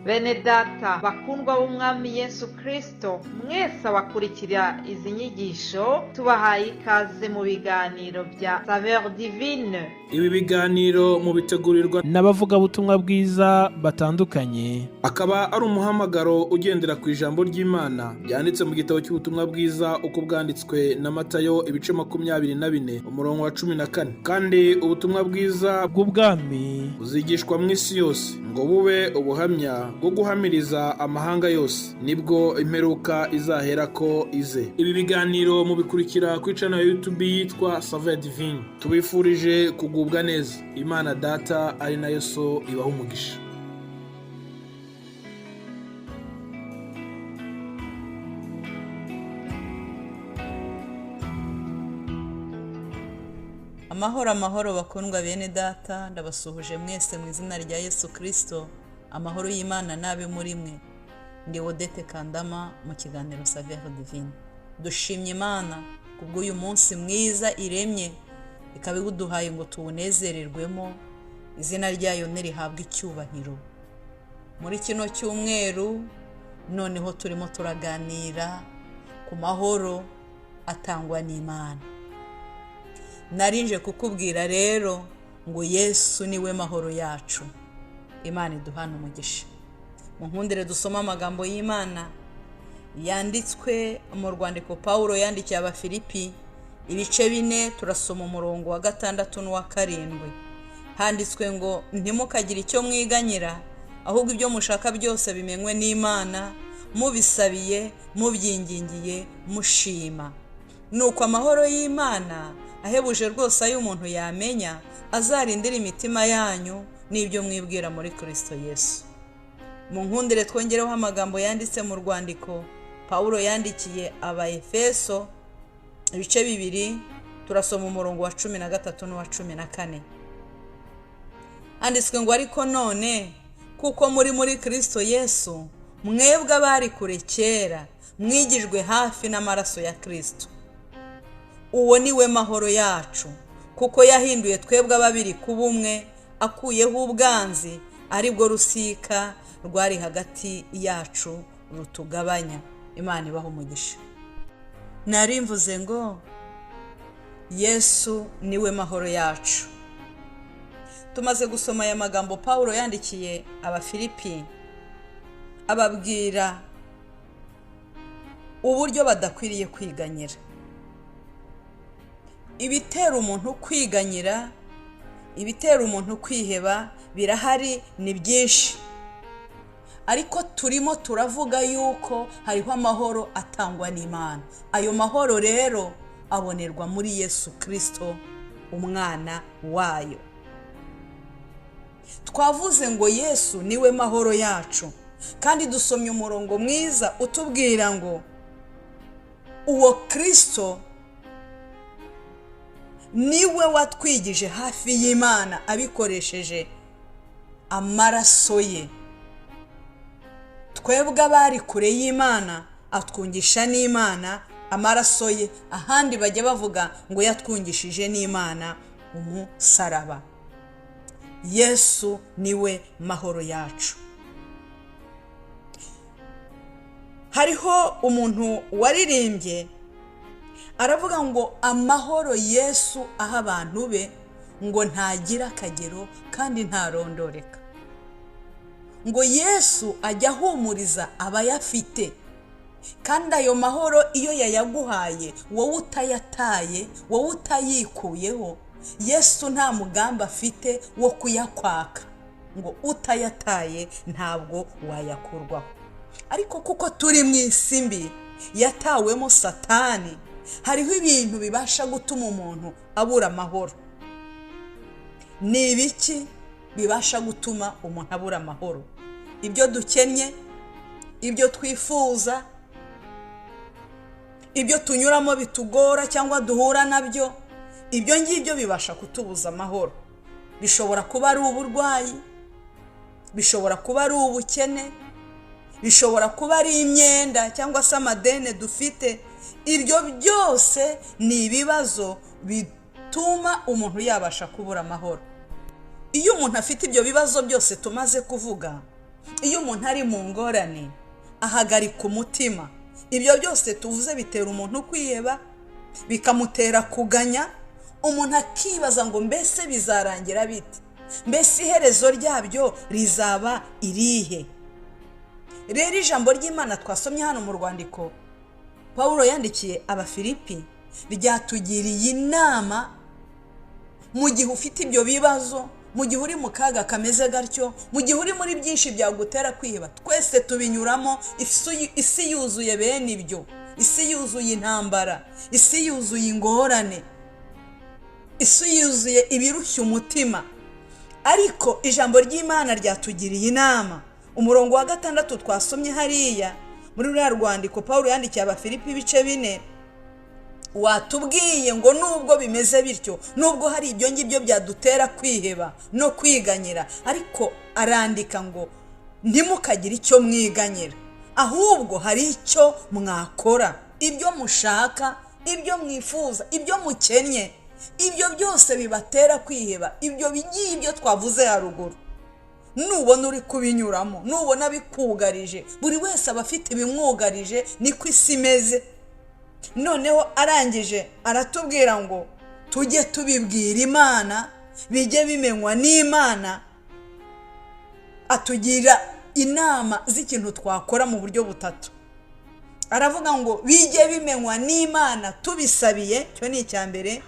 Bene data bakundwa b'Umwami Yesu Kristo, mwese abakurikira izi nyigisho, tubahaye ikaze mu biganiro bya Saveur Divine. Ibi biganiro mubitegurirwa n'abavugabutumwa bwiza batandukanye. Akaba ari umuhamagaro ugendera ku ijambo ry'Imana ryanditse mu gitabo cy'ubutumwa bwiza uko bwanditswe na Matayo, ibice 24, umurongo wa 14. Kandi ubutumwa bwiza bw'ubwami buzigishwa mu isi yose ngo bube ubuhamya bwo guhamiriza amahanga yose, nibwo imperuka izaherako ize. Ibi biganiro mubikurikira kuri channel ya YouTube yitwa Saveur Divine. Tubifurije kugubwa neza. Imana Data ari nayo So ibaha umugisha. Amahoro, amahoro, bakundwa bene data! Ndabasuhuje mwese mu izina rya Yesu Kirisito. Amahoro y'Imana n'abe muri mwe. Ndi Odette Kandama mu kiganiro Saveur Divine. Dushimye Imana kubw'uyu munsi mwiza iremye, ikaba iwuduhaye ngo tuwunezererwemo. Izina ryayo nirihabwe icyubahiro. Muri kino cyumweru noneho turimo turaganira ku mahoro atangwa n'Imana. Narinje kukubwira rero ngo Yesu niwe mahoro yacu. Imana iduhana umugisha. Mu nkundire dusome amagambo y'Imana yanditswe mu rwandiko Pawulo yandikiye Abafilipi, ibice 4, turasoma umurongo wa 6 n'uwa 7. Handitswe ngo: "Ntimukagire icyo mwiganyira, ahubwo ibyo mushaka byose bimenywe n'Imana, mubisabiye, mubyingingiye, mushima. Nuko amahoro y'Imana ahebuje rwose ayo umuntu yamenya azarindira imitima yanyu n'ibyo mwibwira muri Kristo Yesu." Mu nkundire twongereho amagambo yanditse mu rwandiko Pawulo yandikiye Abaefeso, ibice 2, turasoma umurongo wa 13 n'uwa 14. Handitswe ngo: "Ariko none kuko muri Kristo Yesu, mwebwe abari kure kera mwigijwe hafi n'amaraso ya Kristo. Uwo ni we mahoro yacu, kuko yahinduye twebwe ababiri kuba umwe, akuyeho ubwanzi, aribwo rusika rwari hagati yacu rutugabanya." Imana ibaha umugisha. Nari mvuze ngo Yesu niwe mahoro yacu. Tumaze gusoma aya magambo Pawulo yandikiye Abafilipi, ababwira uburyo badakwiriye kwiganyira. Ibitera umuntu kwiganyira, ibitera umuntu kwiheba birahari, ni byinshi, ariko turimo turavuga yuko hariho amahoro atangwa n'Imana. Ayo mahoro rero abonerwa muri Yesu Kristo, umwana wayo. Twavuze ngo Yesu niwe mahoro yacu, kandi dusomye umurongo mwiza utubwira ngo uwo Kristo niwe watwigije hafi y'Imana abikoresheje amaraso ye. Twebwe abari kure y'Imana atwungisha n'Imana amaraso ye. Ahandi bajya bavuga ngo yatwungishije n'Imana umusaraba. Yesu niwe mahoro yacu. Hariho umuntu waririmbye aravuga ngo amahoro Yesu aha abantu be ngo ntagira akagero kandi ntarondoreka. Ngo Yesu ajya ahumuriza abayafite, kandi ayo mahoro iyo yayaguhaye wowe utayataye, wowe utayikuyeho, Yesu nta mugambi afite wo kuyakwaka. Ngo utayataye ntabwo wayakurwaho. Ariko kuko turi mu isi mbi yatawemo Satani, hariho ibintu bibasha gutuma umuntu abura amahoro. Ni ibiki bibasha gutuma umuntu abura amahoro? Ibyo dukennye, ibyo twifuza, ibyo tunyuramo bitugora cyangwa duhura nabyo, ibyo ngibyo bibasha kutubuza amahoro. Bishobora kuba ari uburwayi, bishobora kuba ari ubukene, bishobora kuba ari imyenda cyangwa se amadene dufite. Ibyo byose ni ibibazo bituma umuntu yabasha kubura amahoro. Iyo umuntu afite ibyo bibazo byose tumaze kuvuga, Iyo umuntu ari mu ngorane ahagarika umutima. Ibyo byose tuvuze bitera umuntu kwiheba, bikamutera kuganya, umuntu akibaza ngo mbese bizarangira bite, mbese iherezo ryabyo rizaba irihe? Rero ijambo ry'Imana twasomye hano mu rwandiko Pawulo yandikiye Abafilipi ryatugiriye inama. Mu gihe ufite ibyo bibazo, mu gihe uri mu kaga kameze gatyo, mu gihe uri muri byinshi byagutera kwiheba, twese tubinyuramo. Isi yuzuye bene ibyo, isi yuzuye intambara, isi yuzuye ingorane, isi yuzuye ibirushya umutima. Ariko ijambo ry'Imana ryatugiriye inama. Umurongo wa 6 twasomye hariya muri ruriya rwandiko Pawulo yandikiye Abafilipi ibice 4, watubwiye ngo nubwo bimeze bityo, nubwo hari ibyo ngibyo byadutera kwiheba no kwiganyira, ariko arandika ngo ntimukagire icyo mwiganyira, ahubwo hari icyo mwakora. Ibyo mushaka, ibyo mwifuza, ibyo mukennye, ibyo byose bibatera kwiheba, ibyo ngibyo twavuze haruguru, nubona uri kubinyuramo, nubona bikugarije, buri wese aba afite ibimwugarije, niko isi imeze. Noneho arangije aratubwira ngo tujye tubibwira Imana, bijye bimenywa n'Imana. Atugira inama z'ikintu twakora mu buryo butatu. Aravuga ngo bijye bimenywa n'Imana tubisabiye, cyo ni icya mbere,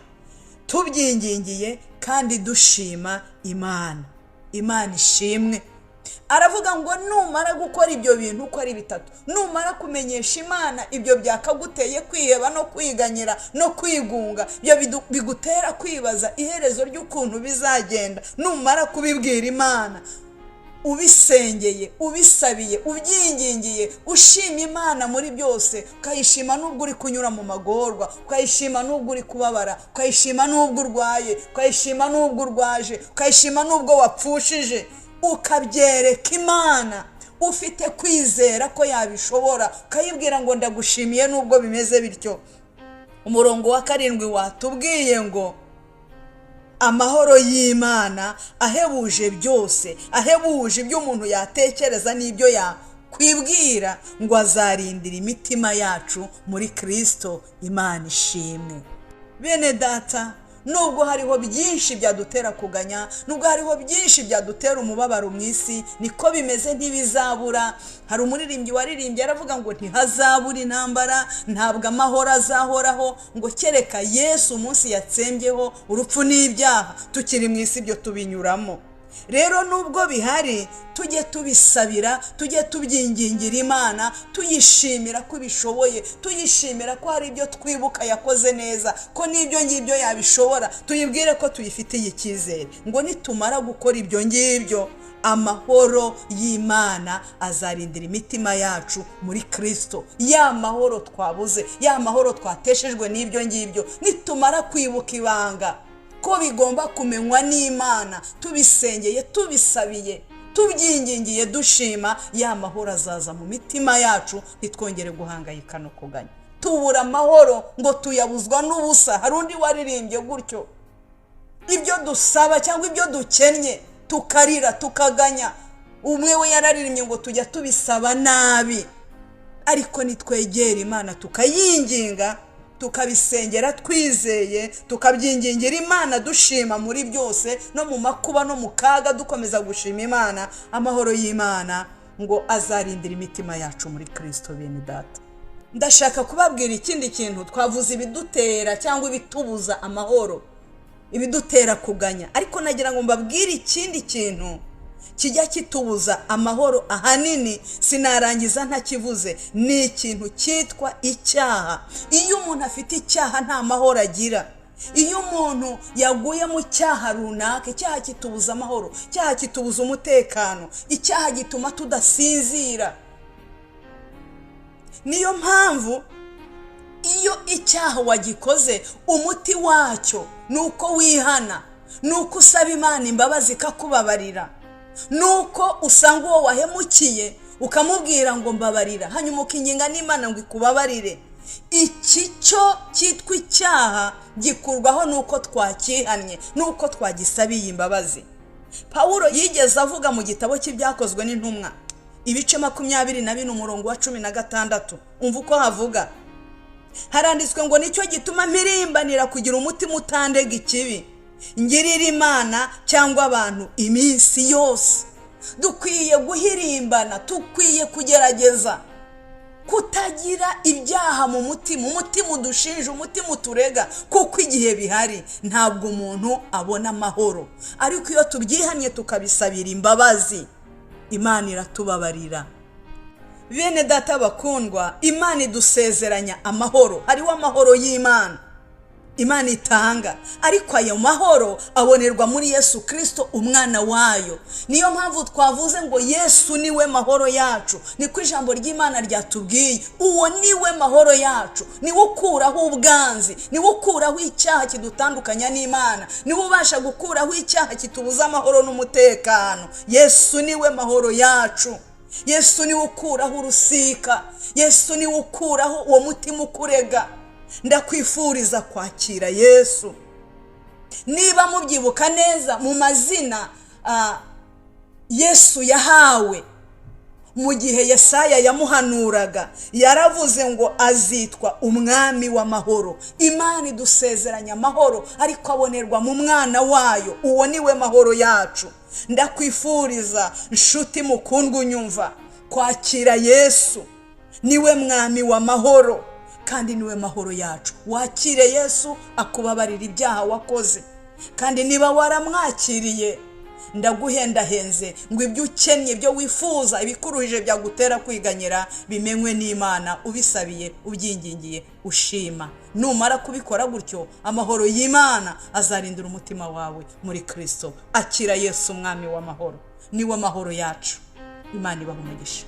tubyingingiye kandi dushima Imana. Imana ishimwe. Aravuga ngo numara gukora ibyo bintu uko ari bitatu, numara kumenyesha Imana ibyo byakaguteye kwiheba no kwiganyira no kwigunga, ibyo bigutera kwibaza iherezo ry'ukuntu bizagenda, numara kubibwira Imana ubisengeye, ubisabiye, ubyingingiye, ushima Imana muri byose, ukayishima n'ubwo uri kunyura mu magorwa, ukayishima n'ubwo uri kubabara, ukayishima n'ubwo urwaye, ukayishima n'ubwo urwaje, ukayishima n'ubwo wapfushije, ukabyereka Imana ufite kwizera ko yabishobora, ukayibwira ngo ndagushimiye n'ubwo bimeze bityo. Umurongo wa 7 watubwiye ngo amahoro y'Imana ahebuje byose, ahebuje ibyo umuntu yatekereza n'ibyo yakwibwira, ngo azarindira imitima yacu muri Kristo. Imana ishimwe. Bene data, nubwo hariho byinshi byadutera kuganya, nubwo hariho byinshi byadutera umubabaro mu isi, niko bimeze, ntibizabura. Hari umuririmbyi waririmbye aravuga ngo ntihazabura intambara, ntabwo amahoro azahoraho, ngo kereka Yesu umunsi yatsembyeho urupfu n'ibyaha. Tukiri mu isi ibyo tubinyuramo. Rero nubwo bihari, tujye tubisabira, tujye tubyingingira Imana, tuyishimira ko ibishoboye, tuyishimira ko hari ibyo twibuka yakoze neza, ko n'ibyo ngibyo yabishobora, tuyibwire ko tuyifitiye icyizere, ngo nitumara gukora ibyo ngibyo, amahoro y'Imana azarindira imitima yacu muri Kristo. Ya mahoro twabuze, ya mahoro twateshejwe n'ibyo ngibyo, nitumara kwibuka ibanga ko bigomba kumenywa n'Imana, tubisengeye, tubisabiye, tubyingingiye, dushima, ya mahoro azaza mu mitima yacu, ntitwongere guhangayika no kuganya. Tubura amahoro ngo tuyabuzwa n'ubusa. Hari undi waririmbye gutyo, ibyo dusaba cyangwa ibyo dukennye tukarira tukaganya. Umwe we yararirimbye ngo tujya tubisaba nabi, ariko nitwegera Imana tukayinginga, tukabisengera twizeye, tukabyingingira Imana dushima muri byose, no mu makuba no mu kaga dukomeza gushima Imana, amahoro y'Imana ngo azarindira imitima yacu muri Kristo. Bene data, ndashaka kubabwira ikindi kintu. Twavuze ibidutera cyangwa ibitubuza amahoro, ibidutera kuganya, ariko nagira ngo mbabwire ikindi kintu kijya kitubuza amahoro ahanini, sinarangiza ntakivuze, ni ikintu cyitwa icyaha. Iyo umuntu afite icyaha nta mahoro agira. Iyo umuntu yaguye mu cyaha runaka, icyaha kitubuza amahoro, icyaha kitubuza umutekano, icyaha gituma tudasinzira. Niyo mpamvu iyo icyaha wagikoze, umuti wacyo ni uko wihana, ni uko usaba Imana imbabazi ikakubabarira, nuko usanga uwo wahemukiye ukamubwira ngo mbabarira, hanyuma ukinginga n'Imana ngo ikubabarire. Iki cyo cyitwa icyaha gikurwaho nuko twakihannye, nuko twagisabiye imbabazi. Pawulo yigeze avuga mu gitabo cy'Ibyakozwe n'Intumwa Ibice 24, umurongo wa 16. Umva uko havuga. Haranditswe ngo: "Nicyo gituma mpirimbanira kugira umutima utandega ikibi, ngirira Imana cyangwa abantu iminsi yose." Dukwiye guhirimbana, dukwiye kugerageza kutagira ibyaha mu mutima, umutima udushinja, umutima uturega, kuko igihe bihari ntabwo umuntu abona amahoro. Ariko iyo tubyihannye, tukabisabira imbabazi, Imana iratubabarira. Bene data bakundwa, Imana idusezeranya amahoro. Hariho amahoro y'Imana, Imana itanga, ariko ayo mahoro abonerwa muri Yesu Kirisito, umwana wayo. Niyo mpamvu twavuze ngo Yesu niwe mahoro yacu. Niko ijambo ry'Imana ryatubwiye. Uwo niwe mahoro yacu, niwe ukuraho ubwanzi, niwe ukuraho icyaha kidutandukanya n'Imana, niwe ubasha gukuraho icyaha kitubuza amahoro n'umutekano. Yesu niwe mahoro yacu. Yesu niwe ukuraho urusika. Yesu niwe ukuraho uwo mutima ukurega. Ndakwifuriza kwakira Yesu. Niba mubyibuka neza, mu mazina Yesu yahawe mu gihe Yesaya yamuhanuraga, yaravuze ngo azitwa Umwami w'amahoro. Imana idusezeranya amahoro, ariko abonerwa mu mwana wayo. Uwo niwe mahoro yacu. Ndakwifuriza, nshuti mukundwa unyumva, kwakira Yesu. Niwe Mwami w'amahoro kandi niwe mahoro yacu. Wakire Yesu akubabarira ibyaha wakoze. Kandi niba waramwakiriye, ndaguhendahenze ngo ibyo ukennye, ibyo wifuza, ibikuruhije byagutera kwiganyira, bimenywe n'Imana, ubisabiye, ubyingingiye, ushima. Numara kubikora gutyo, amahoro y'Imana azarindira umutima wawe muri Kirisito. Akira Yesu, Umwami w'amahoro. Niwe mahoro yacu. Imana ibaha umugisha.